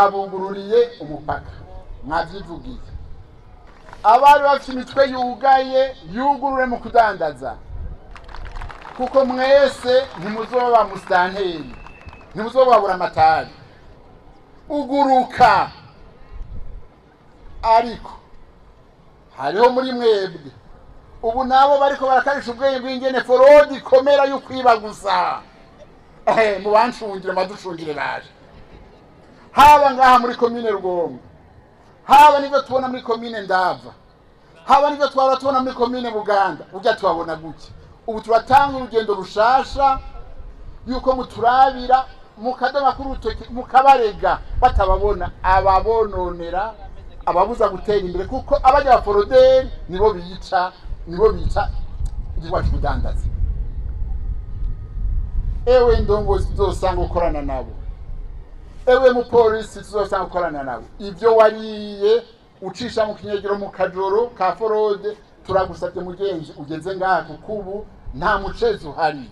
Twabugururiye umupaka, mwavyivugiye. Abari bafite imitwe yugaye yugurure mu kudandaza, kuko mwese ntimuzoba musitanteri, ntimuzobabura amatari. Uguruka. Ariko hariho muri mwebwe ubu nabo bariko barakarisha ubwenge bw'ingene fraude ikomera yo kwiba gusa. Mubancungire, maducungire baje haba ngaha muri komine Rugombo, haba nivyo tubona muri komine Ndava, haba nivyo twara tubona muri komine Buganda. Burya tubabona gutya. Ubu turatanga urugendo rushasha yuko muturabira mukadoma k'urutoki, mukabarega batababona, ababononera, ababuza gutera imbere, kuko abajya abaforoderi nibo bica, nibo bica igikorwa cy'ubudandazi. Ewe ndongozi tuzosanga ukorana nabo, ewe mupolisi tuzosanga ukorana nabo, ibyo wariye ucisha mu kinyegero mu kajoro ka fraude, turagusabye mugenzi ugeze ngaha, kuko ubu nta mucezo uhari.